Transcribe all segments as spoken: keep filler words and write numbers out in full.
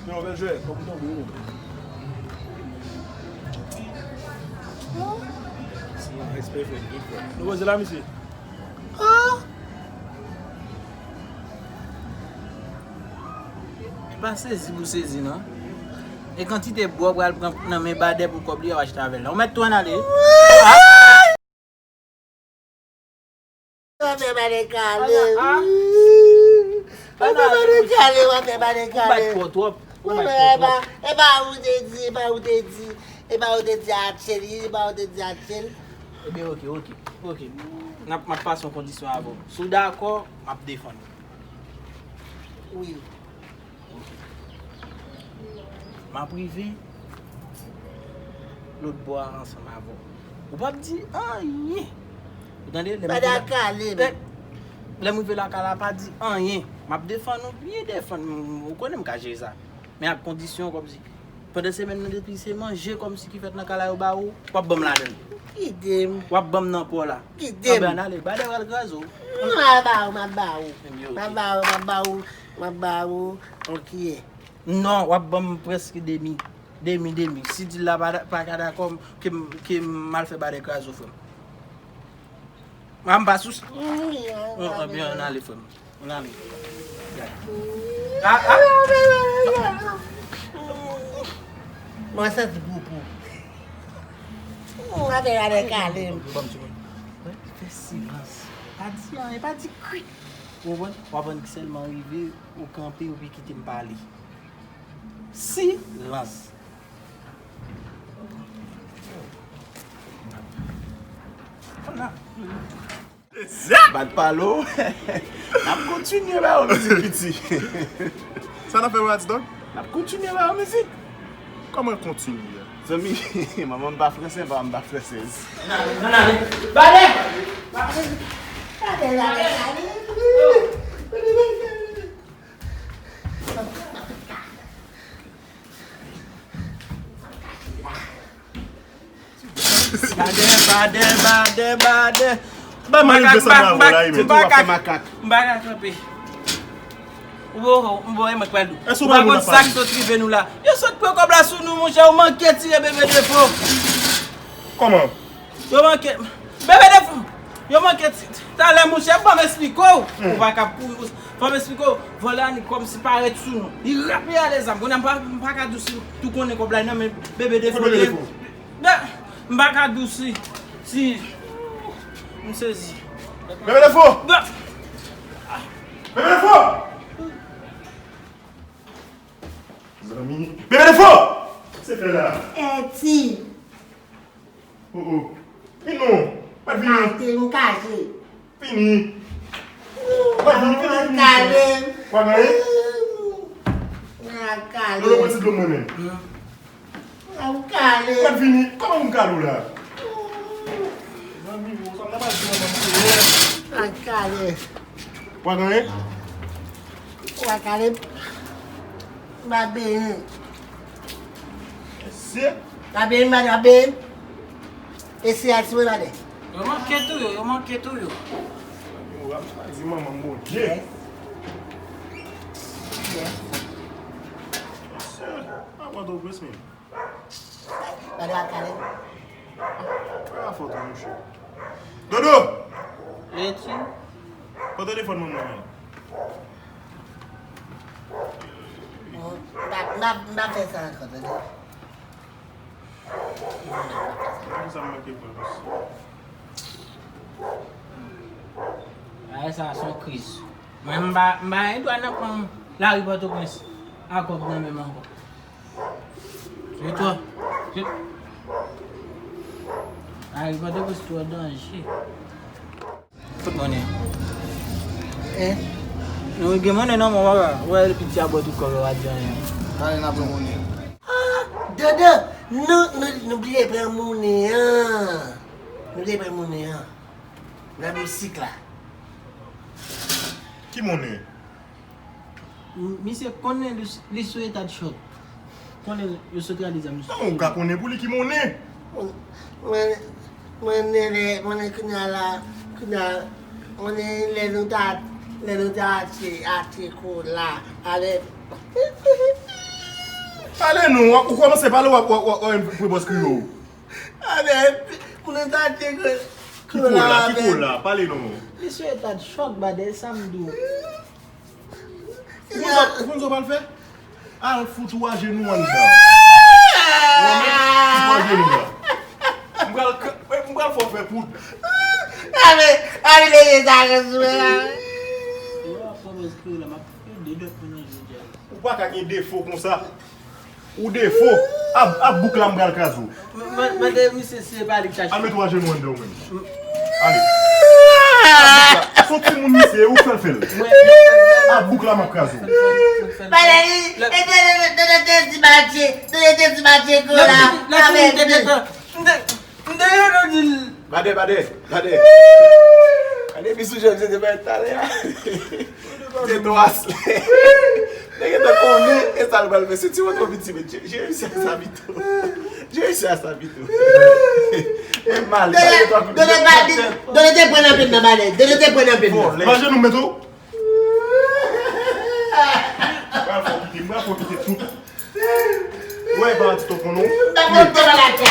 Yon bèl jwè, kòm tonbe ou menm. Se yon respè fè, respè. Nou poze la, misye. E pa sezi pou sezi, non. E kantite bwa w pral pran nan men Badè pou kòb li a w achte avè l la. Ou mèt tou ann ale. W ap fè Badè kale. W ap fè Badè kale, w ap fè Badè kale. Ou bat twò twòp. Ou bat twò twòp. E pa ou te di, e pa ou te di, e pa ou te di Atchel, e pa ou te di Atchel. Ebyen, oke, oke, oke. N ap, m ap pase yon kondisyon avè w. Si w dakò, m ap defann ou. Wi. M ap rive lòt bò a ansanm avè w. Ou p ap di anyen. Ou tande? Lè m rive la, lè, lè m rive lakay la, pa di anyen. M ap defann ou, byen defann. M, m, ou konnen m ka jere sa. Men ak kondisyon, kòmsi. Pandan semèn nan, depi se manje kòmsi ki fèt nan kay la yo ba ou, w ap ban m ladan l. Kite m. W ap ban m nan pa w la. Kite m. Anben, ann ale, Badè pral kraze w. M ap ba ou, m ap ba ou. Ebyen, oke. M ap ba ou, m ap ba ou, m ap ba ou. Oke. Non, w ap ban m prèske demi. Demi, demi. Si di l la pa, pa ka dakò, ke m, ke m al fè Badè kraze w, frè m. A, m pa sou. Ebyen, ann ale, frè m. Ann ale. Ah, ah. Mwen santi poupou. Mwen te gade kale m. Bon, bon, bon. Fè silans. Pa di anyen, pa di krik. Ou konprann? W ap sèlman rive, ou kanpe, epi kite m pale. Silans. Bat palo. N ap kontinye ba yo mizik, piti. Sa n ap fè, Rats Dog? N ap kontinye ba yo mizik. Kòman kontinye? Zanmi, manman m pa fransè, papa m pa fransèz. Ann ale, ann ale. Bale! Bale! Badè, badè, badè, badè. Ba m rive sa nan avè w la, wi, men. M pa ka kanpe. Ou bo, ou bo, e mwen k pral di w. Ou pa konn sa k sot rive nou la. Yo sot pran kòb la sou nou, monchè, ou manke tire Bebe Defo. Kòman? Yo manke. Bebe Defo. Yo manke ti-, talè, monchè, ban m esplike w. Ou pa ka pou, fò m esplike w. Vòlè a ni kòmsi parèt sou nou. Li rap, li ale zam. Kounye a m pa, m pa ka di w si tou konnen kòb la nan men Bebe Defo. Bebe Defo. M pa ka di w si, si, m sezi. Bebe Defo! Bebe Defo! Zanmi. Bebe Defo! Se fè la. Eti. Oh, oh. Vin non. Mèt vini. Ate nou kache. Vini. Mèt vini, vini, vini. Kale. W a ganyen? Mwen kale. Lolo, pran ti dlo mwen menm. Mwen kale. Mèt vini. Kòman moun kale w la? Zanmi, ou sa m ta pral di manman m se yè. Mwen kale. W a ganyen? Mwen kale. M pa benyen. Mesye. Tabe, m pa tabe. E se a ti mwen la de. Yo manke tou yo, yo manke tou yo. Yo ap chwazi manman m, Bondye. Yes. Mesye, a Pòtoprens menm. Gade a kale. Pa fòt ou, monchè. Dodo! Eti. Pran telefòn manman w. M pa, m pa, m pa fè sa ankò, tande. Bagay sa a se yon kriz. Mwen, m pa, m pa gen dwa nan pran lari Pòtoprens ak kòb nan men m ankò. Se twò. Se, lari Pòtoprens twò danje. Fout monnen. Hein? Nou gen monnen nan men w, papa. Wè, piti a bwè tout kòb yo, pa di anyen. Talè n ap pran monnen. Ah, Dodo, nou, nou, nou bliye pran monnen an. Nou bliye pran monnen an. Nan misik la. Ki monnen? M-, misye konnen li, li sou eta de chòk. Konnen yo sot rale zam sou. Kòman ou ka konnen pou li ki monnen? Mwen, mwen, mwen, lè, mwen, kounye a la, kounye a, mwen, lè nou ta, lè nou ta achte, achte kola, ale. Pale non, w ap, ou kòmanse pale, w ap, w ap, w ap, w ap pran pòz kriye w. Amen. Moun nan ta tcheke Ki kola, ki kola, pale non. Misye ta chòk badè, sa m di w. Ou konn sa w pral fè? Al fout ou ajenou anndan. Ou wè menm, fout ou ajenou la. M pral, m pral fè w fè poud. Ame, ame leve sa respe la. Lè w ap pran pòz kriye w la, m ap fè de dòt moun nan jodi a. Ou pa ka gen defo konsa. Ou defo. Ap, ap bouk la m pral kraze w. Mande misye si se pa li k chache. Al met ou ajenou anndan ou menm. Ale. Son timoun misye, ou fè l fè l. Ap bouk la m ap kraze w. Pale li, e te te te ti batye, te te te ti batye kola. Avèk li. M te, m te gentan di l. Bade, bade, bade. Gade fi sou je m se te bay talè a. Te twa slè. Nèg gentan konnen e sa l pral fè. Se ti wotwo piti men Jerry se sa pito. Jerry se sa pito. E mal. Done pa di, Done te pran nan pit nan bade. Done te pran nan pit nan. Manje nou met ou. Pral fò kite, pral fò kite tout. Ou wè pa ti tòpon non. Tòpon tòpon la tè.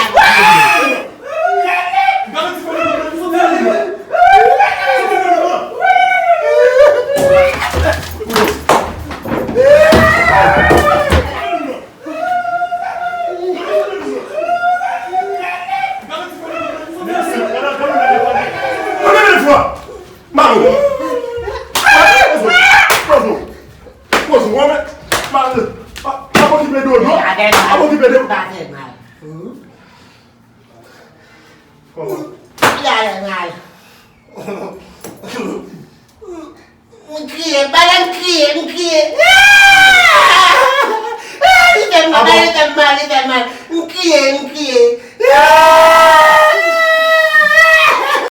Mano! Pozo! Pozo! Pozo! Mwen men! Mano! Pa pa okipe de w non! Pa okipe de w! Pa fè mal. Kòman? Li ale mal. M kriye, pandan m kriye, m kriye. Li fè m mal, li fè m mal, li fè m mal. M kriye, m kriye.